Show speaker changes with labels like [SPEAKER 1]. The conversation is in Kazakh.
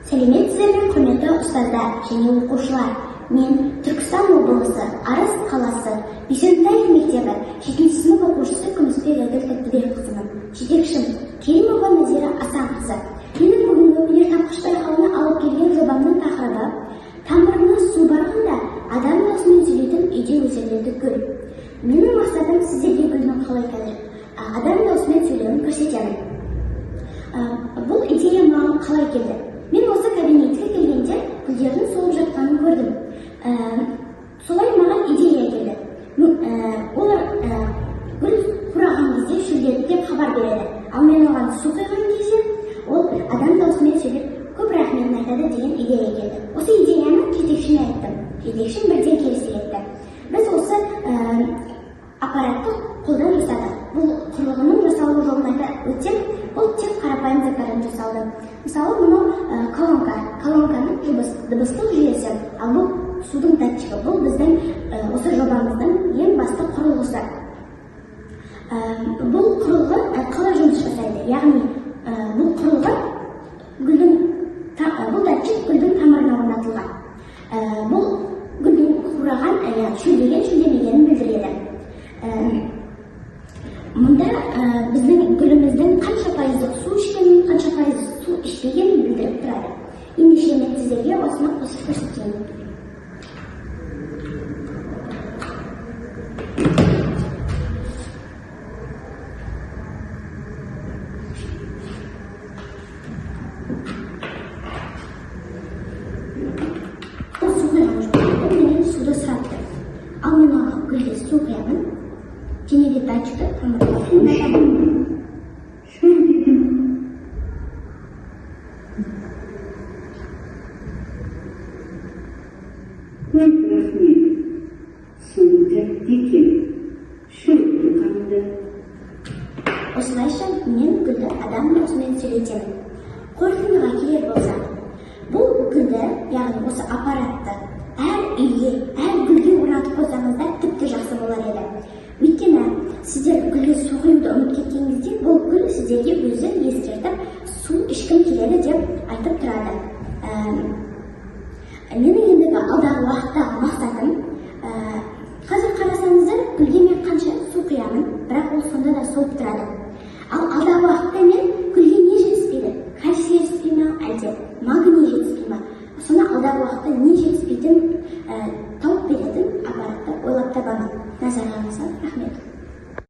[SPEAKER 1] Сәлеметсіздер ме, құрметті ұстаздар және оқушылар! Мен Түркістан облысы, Арыс қаласы, Бейсентаев мектебі 7 сынып оқушысы Күмісбек Әділ Тәттібекқызымын. Жетекшім Керімова Назира Асанқызы. Менің бүгінгі өнертапқыш байқауына алып келген жобамның тақырыбы тамырына су барғанда адам даусымен сөйлейтін үйде өсірілетін гүл. Менің мақсатым сіздерге гүлдің қалай қазір адам даусымен сөйлеуін көрсетемін. Бұл идея маған қалай келді? Мен осы кабинетке келгенде гүлдердің солып жатқанын көрдім. Солай маған идея келді. Олар гүл қураған кезде шөлдеді деп хабар береді. Ал мен оған су құйған кезде ол адам даусымен сөйлеп көп рахметін айтады деген идея келді. Осы идеяны жетекшіме айттым. Жетекшім бірден келісе кетті. Біз осы аппаратты қолдан жасадық. Бұл құрылғының жасалу жолын айта өтсем, бұл тек қарапайым заттардан жасалды. Мысалы, мынау колонка, колонканың дыбыстық жүйесі, ал бұл судың датчигі. Бұл біздің осы жобамыздың ең басты құрылғысы. Бұл құрылғы қалай жұмыс жасайды? Яғни бұл құрылғы гүлдің бұл датчик гүлдің тамырына орнатылған. Бұл гүлдің қураған, шөлдеген, шөлдемегенін білдіреді. Мұнда біздің гүліміздің қанша пайыздық су ішкенін, қанша пайыз су ішпегенін білдіріп тұрады. Ендеше мен сіздерге осыны қосып көрсетейін. Су құйған жоқ, ол менен суды сұрап тұр. Ал мен оған гүлге су құямын, және де датчикті тамырға орнатамын.
[SPEAKER 2] Шөлдедім. Көп рахмет. Су тәтті екен. Шөлім қанды.
[SPEAKER 1] Осылайша мен гүлді адам даусымен сөйлетемін. Қорытындыға келер болсақ, бұл гүлді, яғни осы аппаратты әр үйге, әр гүлге орнатып қойсаңыздар тіпті жақсы болар еді. Өйткені сіздер гүлге су құюды ұмытып кеткен кезде бұл гүл сіздерге өзі ескертіп, су ішкім келеді деп айтып тұрады. Менің ендігі алдағы уақытта